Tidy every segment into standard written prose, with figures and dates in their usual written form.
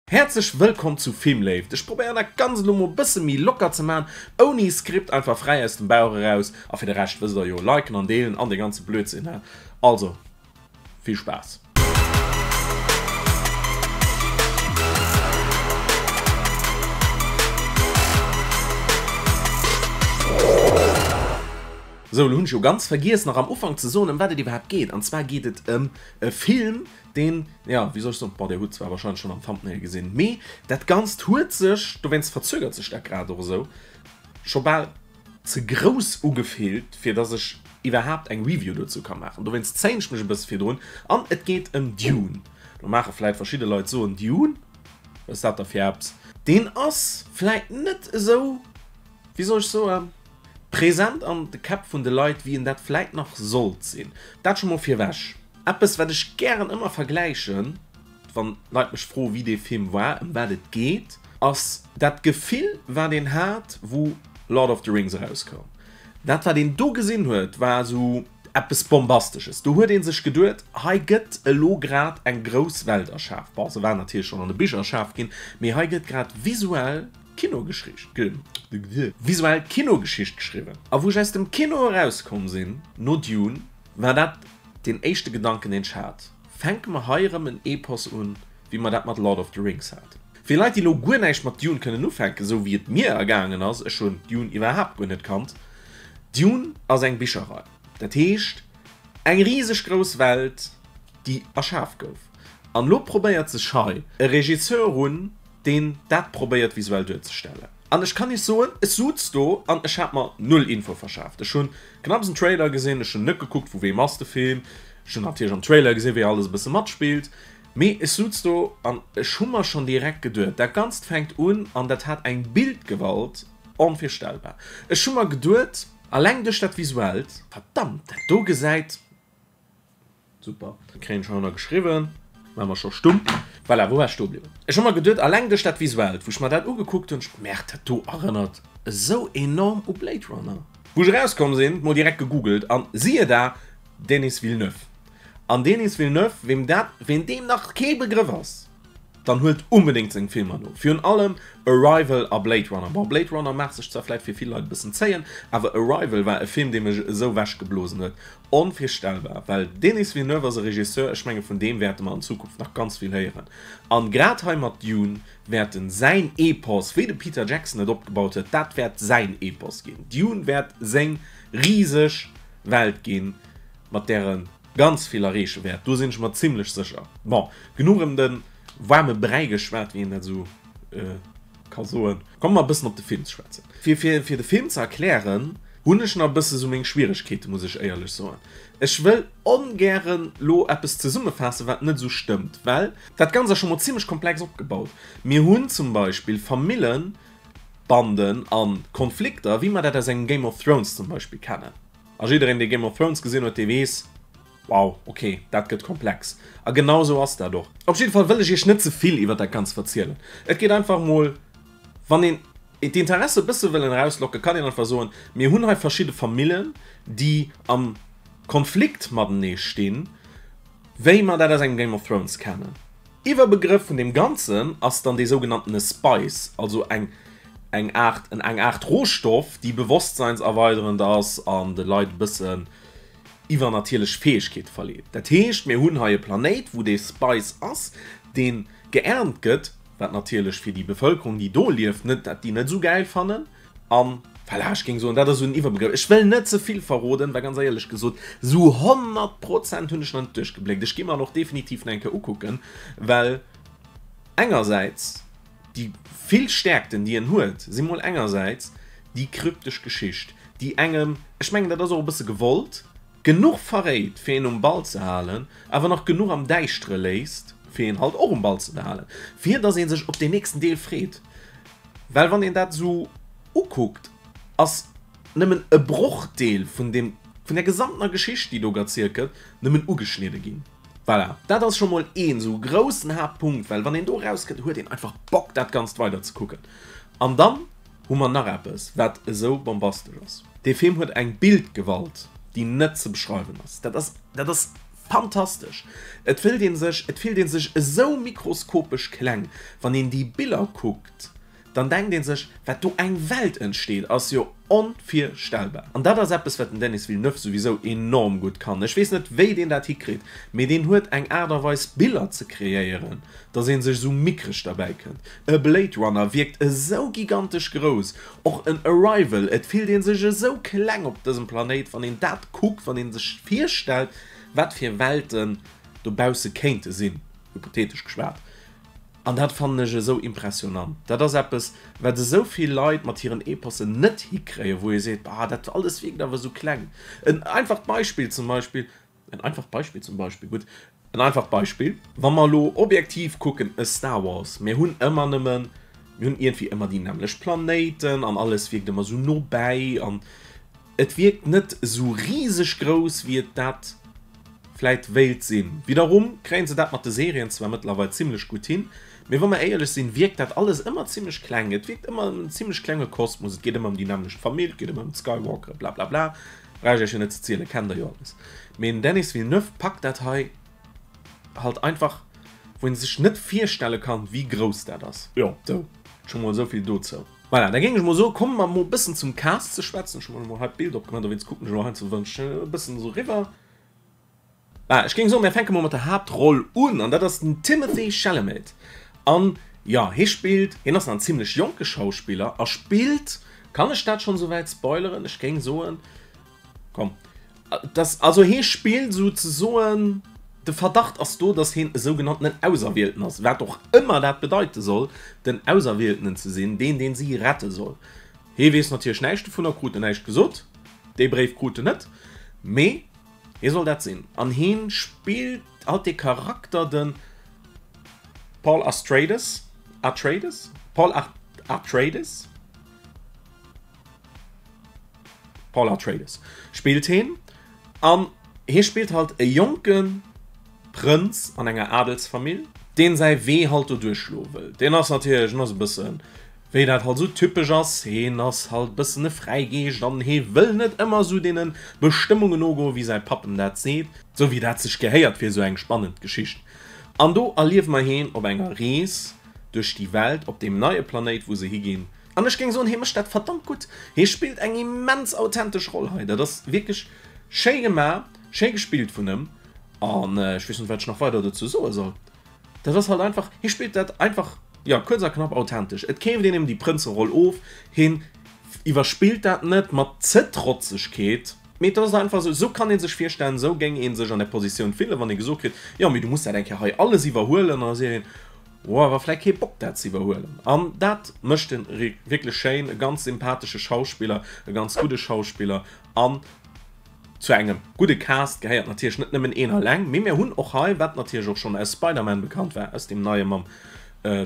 Häerzlech wëllkomm zu Filmléift. Ech probéieren dat Ganzt elo mol bësse méi locker ze man, ouni Skript, einfach fräi aus dem Bauch eraus. A fir de Rescht wësst der jo, liken an deelen an de ganze Blödsinn, he? Also, vill Spaass! Sou, elo hunn ech jo ganz vergiess nach am Ufank ze soen, ëm wat et iwwerhaapt geet. An zwar geet et ëm e Film, Deen, jo, wéi soll ech soen, bon, dir hutt zwar wahrscheinlech schonn am Thumbnail gesinn, mee dat Ganzt huet sech, dowéinst verzögert sech dat grad och esou, scho bal ze grouss ugefillt, fir dass ech iwwerhaapt eng Review dozou ka maachen. Dowéinst zéien ech mech e bësse virdrun an et geet ëm Dune. Do maache vläit verschidde Leit soen, Dune? Wat ass dat da fir eppes? Deen ass vläit net esou, wéi soll ech soen, present an de Käpp vun de Leit, wéi en dat vläit nach sollt sinn. Dat scho mol virwech. Eppes wat ech gären ëmmer vergläichen, wann Leit mech froe wéi dee Film war, ëm wat et geet, ass dat Gefill wat een hat wou Lord of the Rings erauskoum. Dat wat een do gesinn huet war esou eppes Bombastesches. Do huet ee sech geduet, hei gëtt elo grad eng grouss Welt erschaf. Bon, se war natierlech schonn an de Bicher erschaf ginn, mee hei gëtt grad visuell Kinogeschicht visuell Kinogeschicht geschriwwen. A wou ech aus dem Kino erauskomm sinn no Dune, war dat Deen éischte Gedanken deen ech hat, Fänke mer hei erëm en Epos un, wéi mer dat mat Lord of the Rings haten? Fir Leit déi elo guer näischt mat Dune kënnen ufänken, esou wéi et mir ergaangen ass, ech hunn Dune iwwerhaapt guer net kannt, Dune ass eng Bicherrei, dat heescht eng riseg grouss Welt déi erschaf gouf, an elo probéiert sech hei e Regisseur un, deen dat probéiert visuell duerzestellen. An ech kann iech soen, ech suz do an ech hat mer null Info verschaaft. Ech hunn knapps en Trailer gesinn, ech hunn net gekuckt vu weem ass de Film, ech hunn natierlech am Trailer gesinn wéi alles e bësse matspillt, mee ech suz do an ech hu mer schonn direkt geduet, dat Ganzt fänkt un an dat hat eng Bildgewalt onvirstellbar. Ech hu mer geduet, alleng duerch dat Visuellt, verdammt dat do gesäit. Super. Kréien ech hei geschriwwen. War mer scho stumm. Voilà, wou war ech stoe bliwwen? Ech hu mer geduet, alleng duerch dat Visuellt, wou ech mer dat ugekuckt hunn, ech gemerkt, dat do erënnert esou enorm u Blade Runner. Wou ech erauskomm sinn, mol direkt gegoogelt an siehe da, Denis Villeneuve. An Denis Villeneuve, weem dat, ween deem nach kee Begrëff ass, dann huelt onbedéngt seng Filmer no. Virun allem Arrival a Blade Runner. Bon, Blade Runner mag sech zwar vläit fir vill Leit e bëssen zéien, awer Arrival war e Film, dee mech esou wechgeblosen huet. Onvirstellbar, well Denis Villeneuve ass e Regisseur, ech menge vun deem wäerte mer an Zukunft nach ganz vill héieren. An grad hei mat Dune wäert en säin Epos, wéi de Peter Jackson et opgebaut huet, dat wäert säin Epos ginn. Dune wäert seng riseg Welt ginn, mat där e ganz vill erreeche wäert, do sinn ech mer zimlech sécher. Bon, genuch ëm de waarme Bräi geschwat, wéi een dat esou ka soen. Komme mer e bëssen op de Film ze schwätzen. Fir fir de Film ze erklären, hunn ech nach e bësse sou meng Schwieregkeeten, muss ech éierlech soen. Ech wëll ongären lo eppes zesummefaassen, wat net esou stëmmt, well dat Ganzt ass scho mol zimlech komplex opgebaut. Mir hunn zum Beispill Famillenbanden a Konflikter, wéi mer dat aus engem Game of Thrones zum Beispill kennen. A jiddereen, dee Game of Thrones gesinn huet, dee weess, Wow, ok, dat gëtt komplex. A genau sou ass dat och. Op jidde Fall wëll ech iech net ze vill iwwer dat Ganzt verzielen. Et geet einfach mol, wann een d'Interesse e bësse wëll erauslocken, kann een einfach soen, mir hunn hei verschidde Famillen, déi am Konflikt matenee stinn, wéi mer dat aus engem Game of Thrones kennen. Iwwerbegrëff vun deem Ganzen ass dann dee sougenanntene Spice, also eng eng Aart eng Aart Rohstoff, déi bewosstseinserweiderend ass an de Leit e bëssen iwwernatierlech Fäegkeete verleet. Dat heescht, mir hunn hei e Planéit, wou dee Spice ass, dee geernt gëtt, wat natierlech fir déi Bevëlkerung, déi do lieft, net dat déi net esou gäil fannen. An voilà, ech géing soen, dat ass esou en Iwwerbegrëff. Ech wëll net ze vill verroden, well ganz éierlech gesot, esou 100 Prozent hunn ech nach net duerchgebléckt. Ech gi mer en och definitiv nach eng Kéier ukucken, well engersäits déi vill Stäerkten, déi en huet, si mol engersäits déi kryptesch Geschicht, déi engem, ech mengen, dat ass och e bësse gewollt, genuch verréit, fir een um Ball ze halen, awer nach genuch am Däischtere léisst, fir een halt och um Ball ze behalen, fir datt ee sech op deen nächsten Deel freet. Well wann een dat esou ukuckt, ass nëmmen e Brochdeel vun deem, vun der gesamtener Geschicht, déi do erzielt gëtt, nëmmen ugeschnidde ginn. Voilà, dat ass scho mol een esou groussen Haaptpunkt, well wann een do erauskënnt, huet een einfach Bock dat Ganzt weider ze kucken. An dann hu mer nach eppes, wat esou bombastesch ass. Dee Film huet eng Bildgewalt, déi net ze beschreiwen ass. Dat ass, dat ass. Fantastesch! Et fillt een sech, et fillt een sech esou mikroskopesch kleng, wann een déi Biller kuckt, dann denkt een sech, wat do eng Welt entsteet, ass jo onvirstellbar. An dat ass eppes, wat den Denis Villeneuve souwisou enorm gutt kann. Ech weess net, wéi deen dat hikritt, mee deen huet eng Aart a Weis Biller ze kreéieren, dass een sech esou mickreg derbäi kënnt. E Blade Runner wierkt esou gigantesch grouss, och en Arrival, et fillt een sech esou kleng op dësem Planéit, wann een dat kuckt, wann een sech virstellt, wat fir Welten dobausse kéinte sinn, hypothetesch geschwat. An dat fannen ech esou impressionant. Dat ass eppes, wat esou vill Leit mat hiren Epossen net hikréien, wou ee seet, ah, dat alles wierkt awer esou kleng. En einfacht Beispill zum Beispill, en einfacht Beispill zum Beispill, gutt, en einfacht Beispill, wa mer elo objektiv kucken, e Star Wars, mir hunn ëmmer nëmmen, mir hunn iergendwéi ëmmer déi nämmlecht Planéiten an alles wierkt ëmmer esou no bäi an Et wierkt net esou riseg grouss wéi et dat vläit wéilt sinn. Widderum kréien se dat mat de Serien zwar mëttlerweil zimlech gutt hin, mee wa mer éierlech sinn, wierkt dat alles ëmmer zimlech kleng. Et wierkt ëmmer en zimlech klenge Kosmos, et geet ëmmer ëm déi nämmlecht Famill, et geet ëmmer ëm d'Skywalkere blablabla, brauch ech iech jo net ze zielen, kennt der jo alles. Mee den Denis Villeneuve packt dat hei halt einfach, wou een sech net virstelle kann, wéi grouss dat ass. Jo, sou, scho mol esou vill dozou. Voilà, da géing ech mol soen, komme mer mol e bëssen zum Cast ze schwätzen. Ech hu mol hei d'Bild opgemaach, dowéinst kucken ech elo heiansdo wënsch e bëssen esou eriwwer. Voilà, ech géing soen, mir fänke mol mat der Haaptroll un, an dat ass den Timothée Chalamet. An jo, hie spillt, hien ass nach en zimlech jonke Schauspiller a spillt, kann ech dat schonn esouwäit spoileren? Ech géing soen, Komm, dass, also hee spillt souzesoen, de Verdacht ass do, dass heen e sougenanntenen Auserwielten ass, wat och ëmmer dat bedeite soll, den Auserwieltenen ze sinn, deen, deen si rette soll. Hee weess natierlech näischt dovunner, krut en näischt gesot, dee Bréif krut en net, mee hee soll dat sinn. An heen spillt halt dee Charakter, de Paul Astrades, Atreides? Paul Atreides? Paul Atreides spillt heen an hie spillt halt e jonke Prënz an enger Adelsfamill, deen säi Wee halt do duerchschloe wëll. Deen ass natierlech, en ass e bëssen, wéi dat halt esou typesch ass, heen ass halt bëssen e Fräigeescht an hee wëll net ëmmer esou deene Bestëmmungen nogoen, wéi säi Papp em dat seet, esou wéi dat sech gehéiert fir esou eng spannend Geschicht. An do erliewe mer heen op enger Rees duerch déi Welt, op deem neie Planéit, wou se higinn. An ech géing soen, hie mécht dat verdammt gutt. Hie spillt eng immens authentesch Roll hei. Dat ass wierklech schéi gemaach, schéi gespillt vun him. An ech weess net, wat ech nach weider dozou soe soll. Dat ass halt einfach, hie spillt dat einfach, jo, kuerz a knapp authentesch. Et keeft een him déi Prënzeroll of. Hien iwwerspillt dat net mat ze Trotzegkeet. Mee et ass einfach esou, esou kann ee sech virstellen, esou géing ee sech an där Positioun fillen, wann ee gesot kritt, jo, mee du muss dat eng Kéier hei alles iwwerhuelen. An da seet een, Oh, awer vläit kee Bock dat ze iwwerhuelen. An dat mécht en wierklech schéin. E ganz sympathesche Schauspiller, e ganz gudde Schauspiller. An zu engem gudde Cast gehéiert natierlech net nëmmen een alleng, mee mir hunn och hei, wat natierlech och schonn aus Spider-Man bekannt war, aus deem neie mam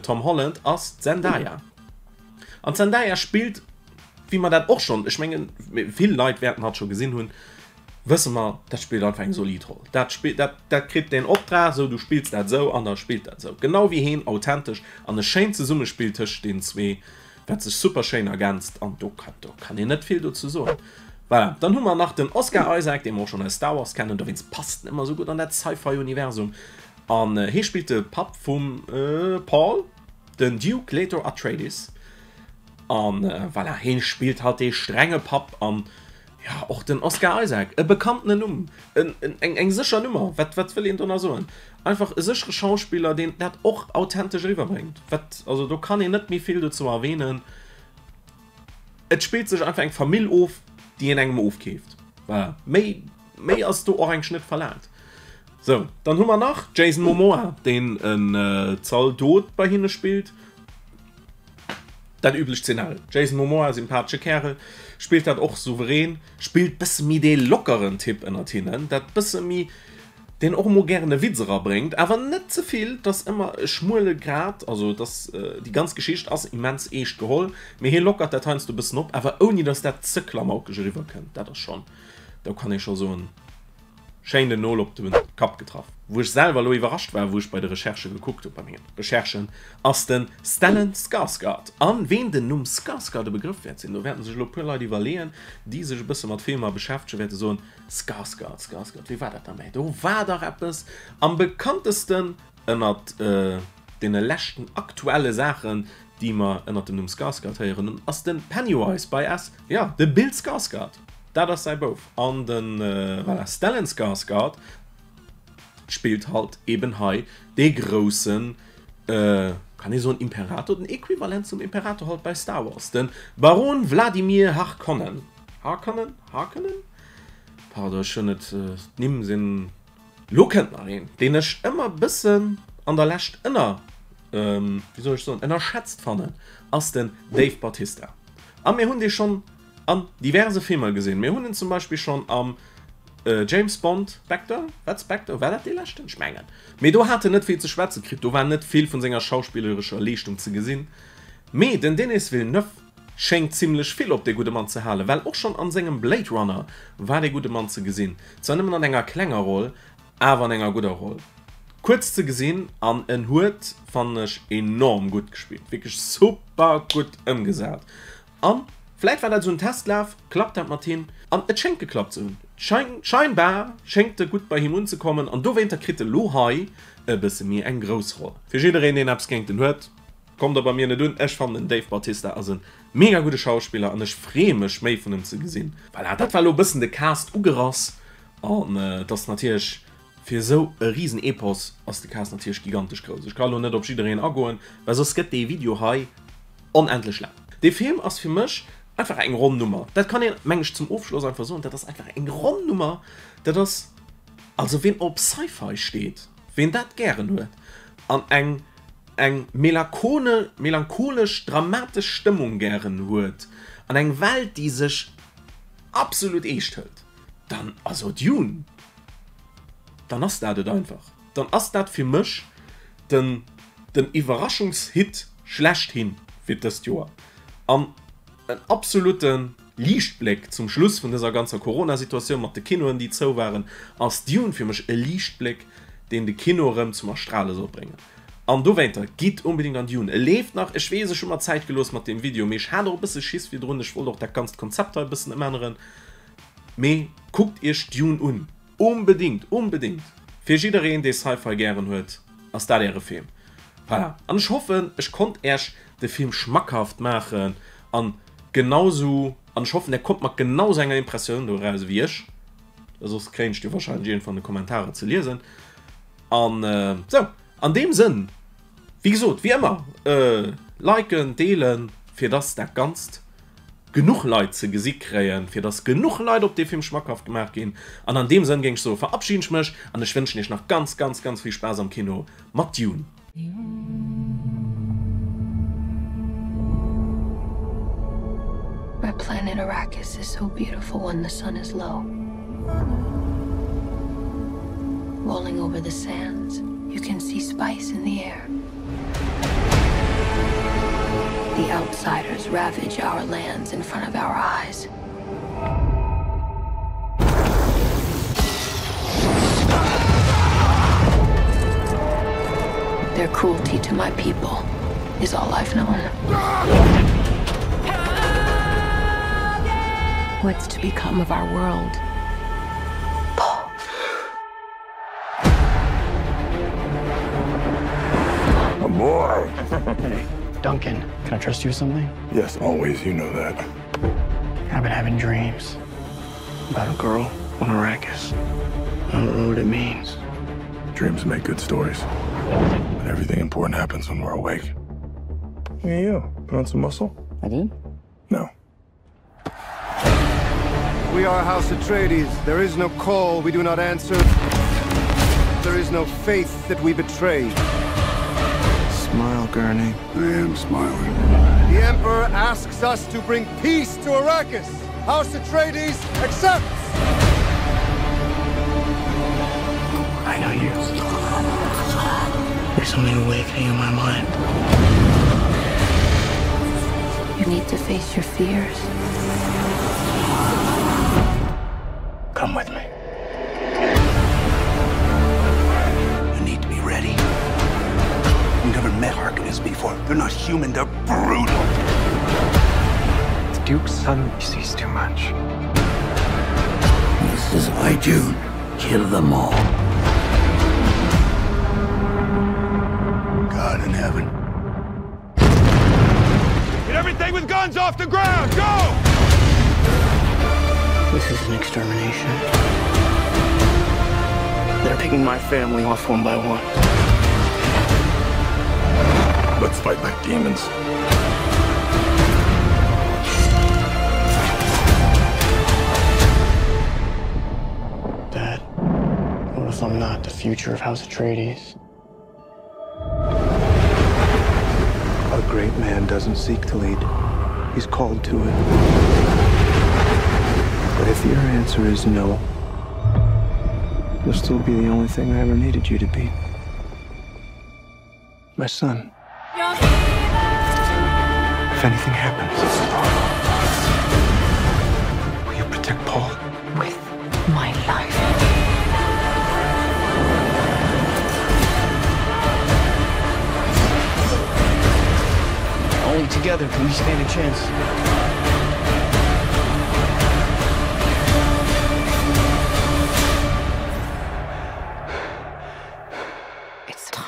Tom Holland, ass d'Zendaya. An d'Zendaya spillt, wéi mer dat och schonn, ech mengen, vill Leit wäerten hatt scho gesinn hunn, wësse mer, dat spillt einfach eng solid Roll. Dat spillt, dat, dat kritt den Optrag, esou, du spills dat esou an da spillt dat esou. Genau wéi heen, authentesch an e schéint Zesummespill tëscht deenen zwee, wat sech super schéin ergänzt an do kann, do kann een net vill dozou soen. Voilà, dann hu mer nach den Oscar Isaac, dee mer och schonn aus Star Wars kennen, dowéinst passt en ëmmer esou gutt an dat Sci-Fi-Universum an hee spillt de Papp vum Paul, den Duke Leto Atreides an voilà, hee spillt halt dee strenge Papp an Jo, och den Oscar Isaac, e bekanntenen Numm, en, eng, eng sécher Nummer, wat, wat wëll een do nach soen? Einfach e séchere Schauspiller, deen dat och authentesch eriwwerbréngt. Wat, also do kann een net méi vill dozou erwähnen. Et spillt sech einfach eng Famill of, déi een engem ofkeeft. Voilà. Méi, méi ass do och eigentlech net verlaangt. Sou, dann hu mer nach Jason Momoa, deen en Zaldot bei hinne spillt. Dat üblecht Szenario. Jason Momoa, sympathesche Kärel, spillt dat och souverän, spillt bësse méi dee lockeren Typ ënnert hinnen, dat bësse méi, deen och emol gären e Witz erabréngt, awer net ze vill, et ass ëmmer e schmuele Grat, also et ass, déi ganz Geschicht ass immens eescht geholl, mee hie lockert dat heiansdo e bëssen op, awer ouni datt dat ze klamaukeg eriwwer kënnt. Dat ass schonn, do kann ee scho soen. Schéin den Nol op de Kapp getraff. Wou ech selwer elo iwwerrascht war, wou ech bei de Recherchë gekuckt hu, bei mengen Recherchen, ass de Stellan Skarsgård. An ween den Numm Skarsgård e Begrëff wäert sinn, do wäerten sech elo e puer Leit iwwerleeën, déi sech e bësse mat Filmer beschäftegen, wäerte soen, Skarsgård, Skarsgård, wee war dat da méi? Do war dach eppes. Am bekanntesten ënnert deene leschten aktuelle Saachen, déi mer ënnert dem Numm Skarsgård héieren hunn, ass de Pennywise bei S. Jo, de Bill Skarsgård. Dat ass säi Bouf. An de voilà, Stellan Skarsgård spillt halt eben hei dee groussen, kann ee soen Imperator, den Equivalent zum Imperator halt bei Star Wars, de Baron Vladimir Harkonnen. Harkonnen? Harkonnen? Pardon, ech hunn et, d'Nimm sinn. Lo kënnt nach een, deen ech ëmmer bëssen an der Lescht ënner, wéi soll ech soen, ënnerschätzt fannen, ass den Dave Bautista. A mir hunn dee schonn an diverse Filmer gesinn. Mir hunn en zum Beispill schonn am James Bond Spectre, wat Spectre, war dat dee leschten? Ech mengen. Mee do hat en net vill ze schwätze kritt, do war net vill vun senger schauspillerescher Leeschtung ze gesinn. Mee den Denis Villeneuve schéngt zimlech vill op dee gudde Mann ze halen, well och schonn an sengem Blade Runner war dee gudde Mann ze gesinn. Zwar nëmmen an enger klenger Roll, awer an enger gudder Roll. Kuerz ze gesinn an en huet, fannen ech, enorm gutt gespillt. Wierklech super gutt ëmgesat. An vläit war dat esou en Testlaf, klappt dat mat him? An et schéngt geklappt ze hunn. Scheinbar schéngt e gutt bei him unzekommen an dowéinter kritt e lo hei e bësse méi eng grouss Roll. Fir jiddereen deen eppes géint en huet, kommt der bei mir net un. Ech fannen den Dave Bautista ass en mega gudde Schauspiller an ech freeë mech méi vun em ze gesinn. Voilà, dat war lo e bëssen de Cast ugerass an et ass natierlech fir esou e riesen Epos ass de Cast natierlech gigantesch grouss. Ech ka lo net op jiddereen agoen, well soss gëtt dee Video hei onendlech laang. Dee Film ass fir mech einfach eng ronn Nummer. Dat kann een, meng ech, zum Ofschloss einfach soen, dat ass einfach eng ronn Nummer. Dat ass, also ween op Sci-Fi steet, ween dat gären huet an eng eng melakone melancholesch, dramatesch Stëmmung gären huet an eng Welt, déi sech absolut eescht hëlt, dann, also Dune, dann ass dat et einfach. Dann ass dat fir mech den den Iwwerraschungshit schlechthin fir dëst Joer an en absolute Liichtbléck zum Schluss vun dëser ganzer Corona-Situatioun mat de Kinoen déi zou waren, ass Dune fir mech e Liichtbléck deen de Kino erëm zum Erstrale soll bréngen. An dowéinter, gitt onbedéngt an Dune. E leeft nach, ech weess ech hu mer Zäit gelooss mat deem Video, mee ech hat och e bësse Schiss virdrun, ech wollt och dat ganzt Konzept hei e bëssen ëmänneren, mee kuckt iech Dune un. Onbedingt, onbedingt! Fir jiddereen dee Sci-Fi gären huet, ass dat äre Film. Voilà, an ech hoffen ech konnt äerch de Film schmackhaft maachen an genau sou, an ech hoffen där kommt mat genau sou enger Impressioun do eraus ewéi ech, soss kréien ech déi wahrscheinlech iergendwann an de Kommentarer ze liesen. An sou, an deem Sënn, wéi gesot, wéi ëmmer, liken, deelen, fir dass dat Ganzt genuch Leit ze gesi kréien, fir dass genuch Leit op dee Film schmackhaft gemaach ginn. An an deem Sënn géing ech soen, verabschiden ech mech an ech wënschen iech nach ganz, ganz, ganz vill Spaass am Kino mat Dune. My planet Arrakis is so beautiful when the sun is low. Rolling over the sands, you can see spice in the air. The outsiders ravage our lands in front of our eyes. Their cruelty to my people is all I've known. What's to become of our world? Paul. A boy. Duncan, can I trust you with something? Yes, always. You know that. I've been having dreams about a girl on Arrakis. I don't know what it means. Dreams make good stories. But everything important happens when we're awake. Look at you. Put on some muscle? I did? No. We are House Atreides. There is no call we do not answer. There is no faith that we betray. Smile, Gurney. I am smiling. The Emperor asks us to bring peace to Arrakis. House Atreides accepts! I know you. There's something awakening in my mind. You need to face your fears. Come with me. not human, they're brutal. The Duke's son sees too much. This is my June. Kill them all. God in heaven. Get everything with guns off the ground! Go! This is an extermination. They're picking my family off one by one. Let's fight like demons. Dad, what if I'm not the future of House Atreides? A great man doesn't seek to lead. He's called to it. But if your answer is no, you'll still be the only thing I ever needed you to be. My son. If anything happens, will you protect Paul? With my life. Only together can we stand a chance. It's time.